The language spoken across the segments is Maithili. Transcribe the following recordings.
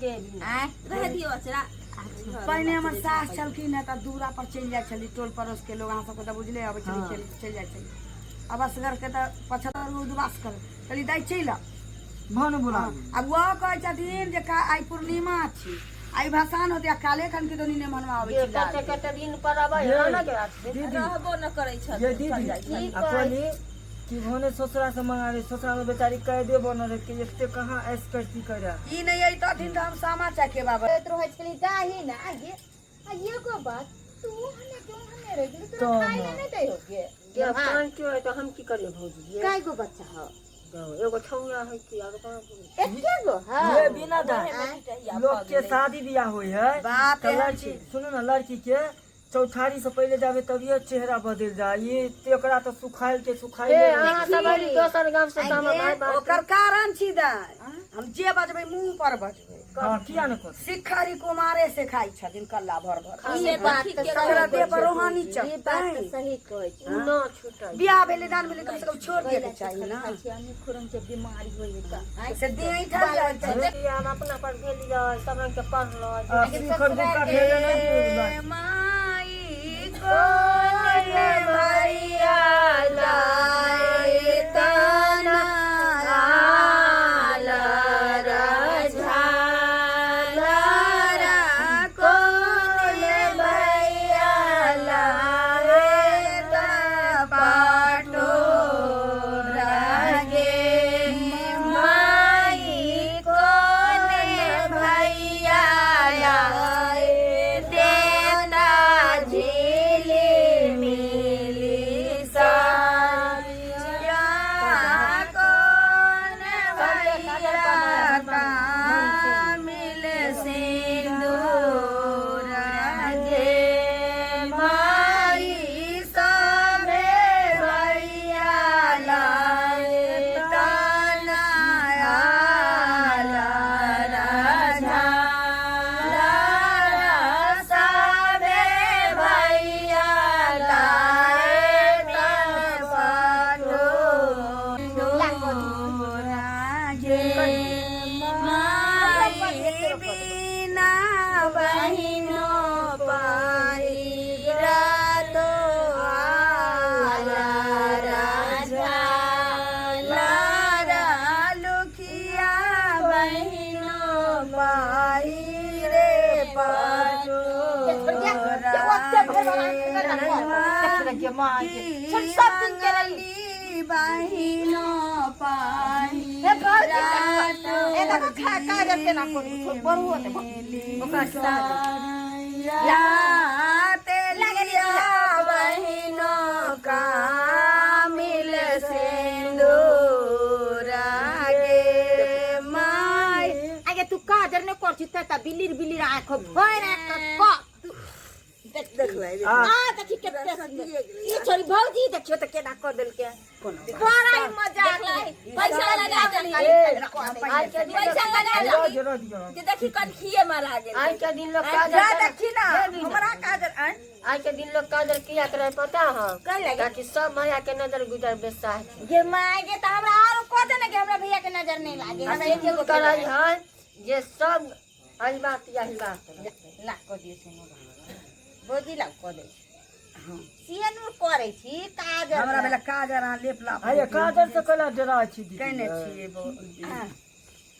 गे। आँय। रह दियौ अचरा। पहिने हमर सास छलखिन हेँ तऽ दूरा पर चलि जाइ छली। टोल पड़ोस के लोग, अहाँ सबके तऽ बुझले अबै छली। हाँ। चलि जाइ छली। आब असगर के तऽ 75 गो उदबास कर कहली, दाइ चलि आउ। भन बोला। आब वह कहै छथिन जे का आइ पूर्णिमा छी, आइ भसान होतै आ काले खन के दोनी नेमनवा अबै ये छी लाल। कते कते दिन पर अबै है ना के दीदी। रहबो न करै छथिन। ये दीदी, आ कहली कि भने ससुरा से मंगा ले, ससुरा में बेचारी कैदे बनल रहे कि एते कहाँ ऐश करती करे। ई नहि अइतथिन तऽ हम सामा चकेबा। करैत रहै छली दाही ने आगे। आ एगो बात, तू हने क्यों हने रह गेली? तोरा तो खाइ ले नहि दै हो गे? ये कान क्यों है तो हम की करिए भौजी? ये कै गो बच्चा हो? एगो छौड़ा है कि आरो कहाँ? एके गो है। ये बिना दा लोग के शादी बियाह होई है बात तऽ एहन लड़की, सुनू ने, लड़की के चौठारी से पहले जाबे तभिए चेहरा बदल जाए। ये एकरा तो सुखाइल के सुखाइल। अहाँ सब दोसर गांव से ओकर कारण छी दाइ, हम जे बजबै मुंह पर बजबै। हाँ, किया ने कर शिखरी कुमारे से खाइ छथिन कल्ला भर भर। ई बात तऽ तकरा सही देह पर रोहानी ई बात चढ़तै। तऽ सही कहै छी। न छूटल। बियाह भेलै, दान भेलै, कम से कम छोड़ दिएके चाही ने। खाइ छी अनेक रंग के बीमारी होइ है तऽ से देह ऐठल जाइ छै। हम अपना पर भेलियै सब रंग के पढ़लो। शिखर गुटका खेले नहीं। माई कोन भैया लाए तना झालरा, कोन भैया लाए ता पाटो गे, माई कोन भैया लाए देता झिली मिली साया, कोन भैया का मिल सिंदूर गे, माई सबे भैया लाए तना सबे भैया लाए गे, माई बिना बहिनो पारी रातो आला राजा लारा, लुखिया बहिनो पाई रे पाटो। बहिनो पाई ए देखो, खा काजर केना करू बड़ू होते ओकरा। तेलिया बहिनो का मिल सिंदूर गे माई। आगे तू काजर ने कर छी त बिलिर बिलिर आँख भरि आँख क तू देख। देखबै। आ आ देखी कते सुंदर ई छोरी। भौजी, देखियो त केना कर देलके, बड़ा ही मजा। पैसा लगा देली। आज के दिन पैसा लगा रह देली। दियो, रह दियो। जे देखी कनखिए मारा गेल। आज के दिन लोग जा काजर देखी ना हमरा काजर आँय। आज के दिन लोग काजर किया करे पता है? कहि लगे ताकि सब भैया के नजर गुजर बेसा है। गे माय गे, त हमरा आरो कह देने के हमरा भैया के नजर नहीं लागे। हमरा एके गो करई है जे सब एहि बात यही बात। ला कऽ दियौ सुनू भौजी, ला कऽ दै छी। सियनूर करै छी काजर। हमरा भेलै काजर अहाँ लेप लाप। अरे काजर से कला डरा छी दीदी? केने छियै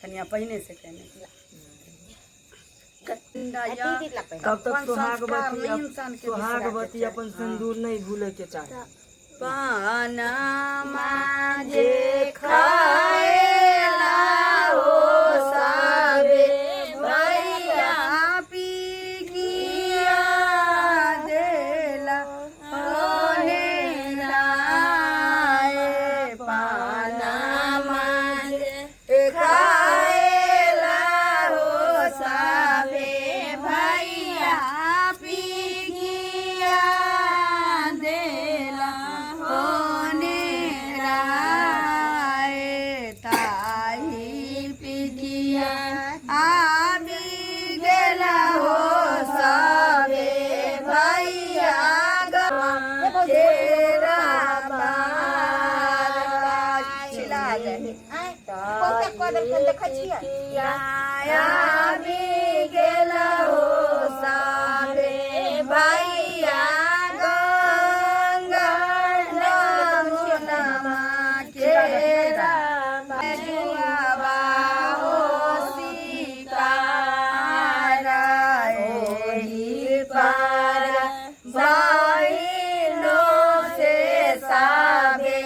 कनिया पहिने से केने छियै। दीदी ला पहिने। तब तक अपन संस्कार सोहागवती नहि इंसान के बिसराके सोहागवती चाही। अपन सिंदूर नहीं भूले के चाही। पानमा जे खाएला हो सबे भैया पी किया देला होने लाए, पानमा जे खाएला हो सबे भैया पी किया देला होने राय, ताही पिकिया आबि गेला हो सबे भैया केरा बार छिला जाइ। आँय, बहुते कऽ देलकै, देखै छियै। आबि गेल हो साबे भैया गंगा जमुनमा के जुआबा हो सिकारा ओही पार बहिनो से साबे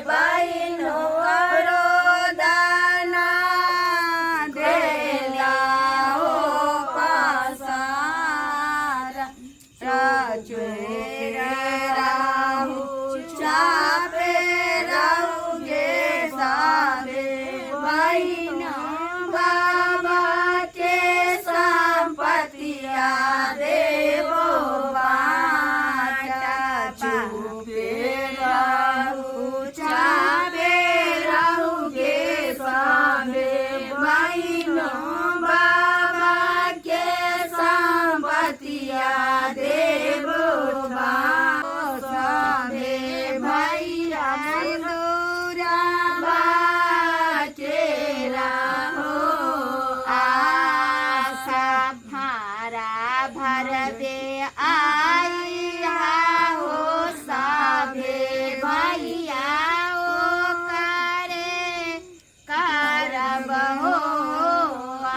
बहिनो करो दाना देला हो पासारा राहु चापे राहु गे साबे बहिनो बाबा के संपतिया देवो बाटा चुपे राहु चापे राहु गे साबे बहिनो बाबा के संपतिया देवो साबे भैया सिंदूरा बाकेरा हो आशा भारा भरबे आइया हो साभे भैया ओ करे करब हो आ।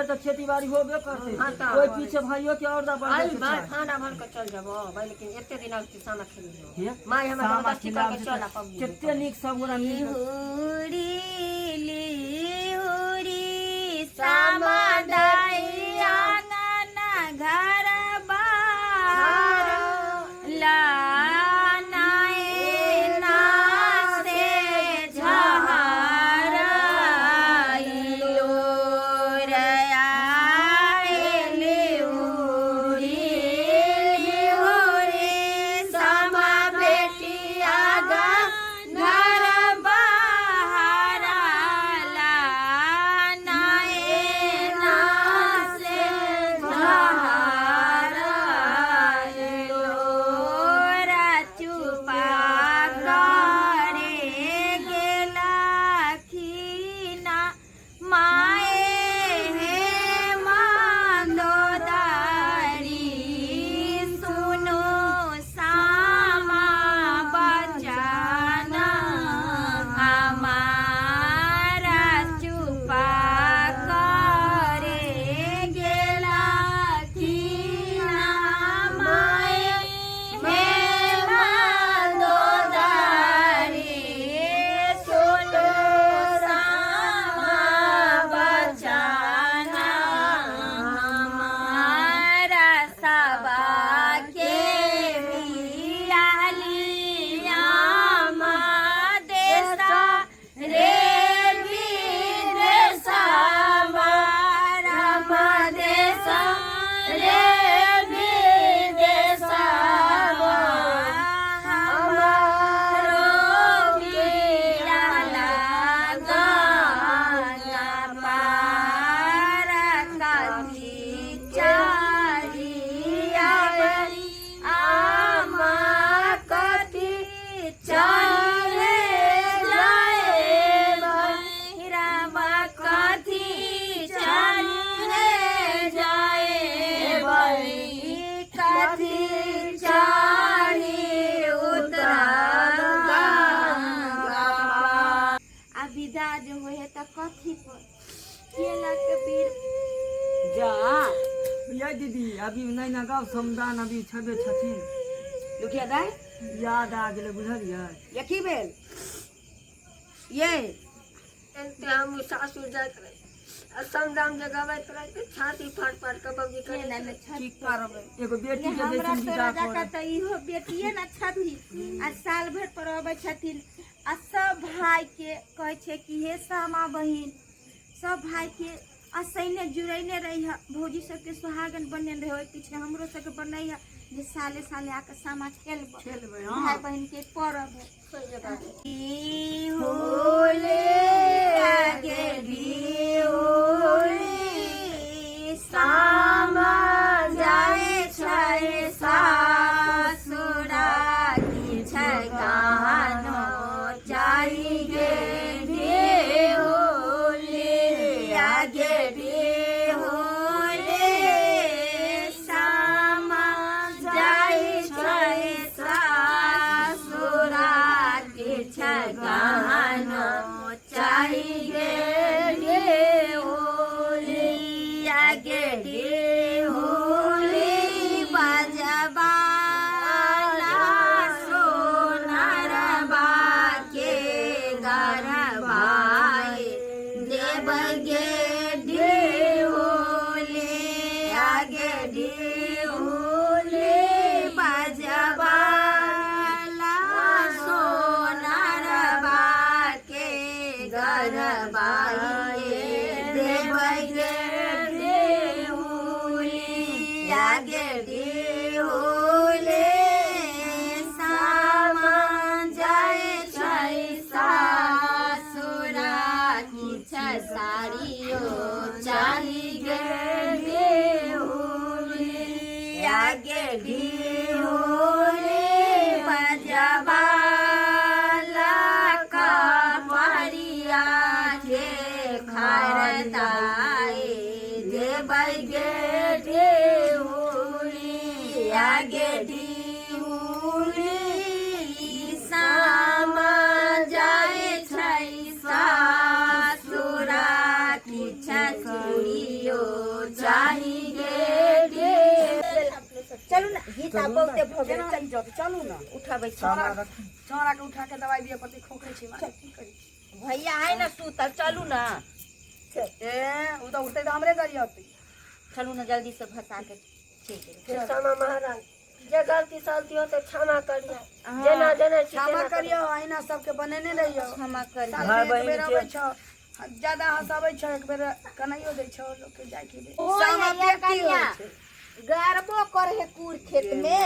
तो खेती बाड़ी होबे करते ओहि पीछे भाइयों के और दबा आई भाई खाना भर के चल जाबो भाई, लेकिन एते दिन आके सामा खेली हे? माई हमरा सामा जबरदस्ती खिलाबै करके छै चल तऽ पबनी। कते नीक सब गोरा मिल कऽ लिहुरी लिहुरी सामा दाई आंगन घर बार लानाए नासे झहराइलो रयाए लिहुरी लिहुरी सामा बेटिया घर बाहर लानाए नासे झहराइलो रा चुपा करे गेलखिना माए हे मंदोदरी सुनो सामा बचाना हमारा चुपा करे गेलखिना माए हे मंदोदरी सुनो सामा बचाना हमारा सबा के बियालिया देसा रे विदेशा मारा देसा रे विदेशा हमारो पियाला गाना पारा काथी चारिया आमा कथी चले जाए भैरवा कथी चले जाए भई कथी चारी उतरा गंगा। आ विदा जे होइ है तऽ कथी पर केला के बीर जा ये दीदी अभी नहि ने गाँव समदान अभी छबे छथिन लुखिया दाइ याद आ गेलै बुझलियै ये की भेल ये एते हम सासुर जाइत रही आ समदाम जे गबैत रही तऽ छाती फाड़ फाड़ के बबजी केला करे मे की करबै एगो बेटी के हमरा जैसन तोरा विदा जकाँ करे तऽ इहो बेटिए ने छथिन आ साल भरि पर अबै छथिन आ सब भाई के कहै छै कि हे सामा बहिन, सब भाई के असैने जुड़ैने रही भौजी सबके सुहागन बनल रहे, ओहि पीछे हमरो सबके बनै है जे साले साले आके सामा खेलबै, खेलबै भाई बहिन के परब है। सामा जाय छै सासुरा की छै गानो चाही गे बिहुली आगे। डिहुली बजबाला सोनरबा के गरबाए देव गे डिहुली आगे डिहुली बजबाला सोनरबा के गरबाए देव गे डिहुली आगे डिहुली सामा जाय छै सासुरा किछ साड़ियो चाही गे डिहुली आगे डिहुली बजबाला कपरिया के खरदाए देबै गे डिहुली आगे डिहुली सामा जाय छै सासुरा किछ चूड़ियो चाही गे चलू ना गीत आब बहुते भऽ गेल। केना इज्जत, चलू ना। उठाबै छी। सामा रखी। छौड़ा के उठा के दवाई दिअ पड़तै, खोखै छै मारे, की करी? भैया आइ ना सुतल, चलू ना। ए ओ तऽ उठतै तऽ हमरे गाड़ी औतै। चलू ना जल्दी से भसा के चलि जेबै। हे सामा महाराज, जे गलती सलती होतै क्षमा करियै, जेना जेना छी क्षमा तेना करियौ, अहिना सबके बनेने रहियौ। क्षमा करियौ। साल भाय मे एक बहिन बेर के- अबै छौ, ज्यादा हँसाबै छौ, एक बेर कनाइयो दै छौ लोकके जाय के बेर। ओ सामा हैया व्यक्ति होइ कनिया। छै। गरबो करे है कूर खेत में,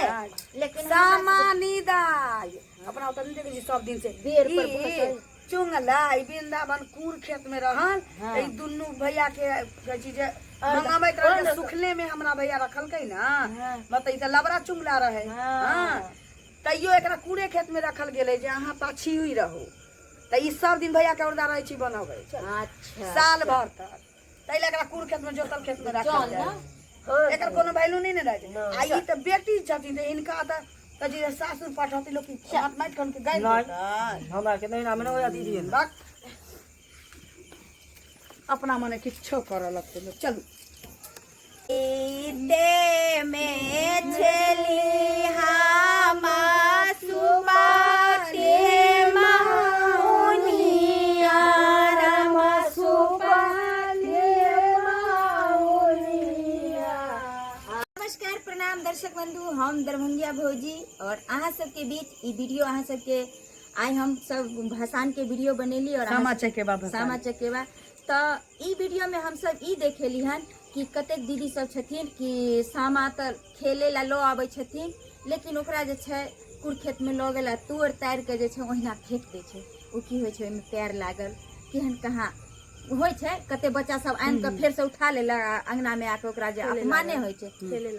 लेकिन सामा निदाय अपना ओतऽ नहि देखै छी सब दिन से बेर पर ई भसल। चुंगला ई वृंदावन कूर खेत में रहल। हाँ। ई दुनू भैया के कहै छी जे मंगाबैत रहल, सुखले में हमरा भैया रखलकै ना, मतलब ई तऽ लबड़ा चुंगला रहे। हाँ, तैयो एकरा कूड़े खेत में रखल गेलै जे अहाँ पाछी हुई रहू, तऽ ई सब दिन भैया के औरदा रहै छी बनबै। अच्छा। साल भर तक, ताहि लए एकरा कूड़ खेत में जोतल खेत में राखल जल जाइ। ना। हँ। एकर कोनो वैल्यू नहीं ने रहै छै। आ ई तऽ बेटी छथिन, तऽ हिनका तऽ तऽ जे सासुर पठौती लोक माटि खन के गाड़ि नहि। देतै। हमरा के नहीं ना हो दीदी। बक। अपना मने किछो करऽ लगतै लोक। चलू। दे में छेली हामा सुबाते माउनिया रामा सुबाते माउनिया। नमस्कार, प्रणाम दर्शक बंधु, हम दरभंगिया भौजी और अहाँ सबके बीच ई वीडियो अहाँ सबके आइ हम सब भसान के वीडियो बनेली और अहाँ सामा चकेबा भसान। सामा चकेबा। तऽ ई वीडियो में हम सब ई देखेली हन कि कतेक दीदी सब छथिन कि सामा तऽ खेले ला लऽ आबै छथिन, लेकिन ओकरा जे छै कुरखेत में लऽ गेल आ तोड़ि ताड़ि के जे छै ओहिना फेंक दै छै। ओ की होइ छै, ओहिमे पैर लागल केहन कहाँ होइ छै, कते बच्चा सब आनि कऽ फेर से उठा लेलक आ अंगना में आके ओकरा जे अपमाने होइ छै।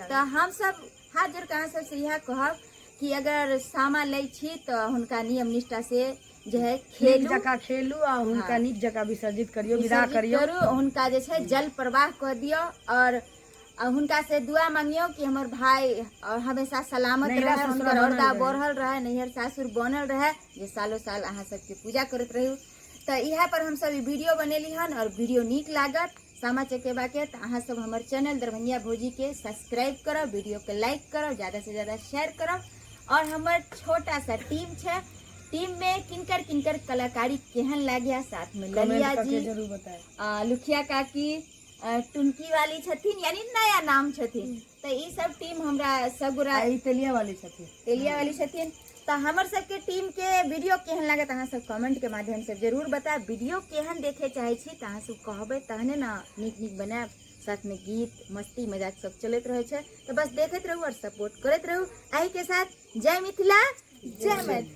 तऽ हमसब हाथ जोड़ कऽ अहाँ सबसे इएह कहब कि अगर सामा लै छी तऽ हुनका नियम निष्ठा से जे है नीक खेलू, जकाँ खेलू आ हुनका हाँ। नीक जकाँ विसर्जित करियौ, विदा विसर्जित करियौ। करू, हुनका जे छै जल प्रवाह कऽ दियौ और हुनका से दुआ मांगियौ कि हमर भाई और हमेशा सलामत नैहरा रहे, ससुरा हुनकर बनल औरदा रहे। बढ़ल रहे, नैहर सासुर बनल रहे, जे सालो साल अहाँ सबके पूजा करैत रहू। तऽ इएह पर हमसब ई वीडियो बनेली हन और वीडियो नीक लागत सामा चकेबा के तऽ अहाँ सब हमर चैनल दरभंगिया भौजी के सब्सक्राइब करब, वीडियो के लाइक करब, ज्यादा से ज्यादा शेयर करब। और हमर छोटा सा टीम छै, टीम में किनकर किनकर कलाकारी केहन लाग्या, साथ में कमेंट ललिया करके जी, जरूर बताएब। लुखिया काकी, टुनकी वाली छथिन, यानी नया नाम छथिन। तऽ ई सब टीम हमरा सब गोरा आ ई तेलिया वाली छथिन। तेलिया वाली छथिन। तऽ हमर सबके टीम के वीडियो केहन लागत अहाँ सब कमेंट के माध्यम से जरूर बतायब। वीडियो केहन देखे चाहे छी तऽ अहाँ सब कहबै तहने ने नीक नीक बनायब। साथ में गीत मस्ती मजाक सब चलैत रहै छै, तऽ बस देखैत रहू और सपोर्ट करैत रहू। एहि के साथ जय मिथिला, जय मैथिली।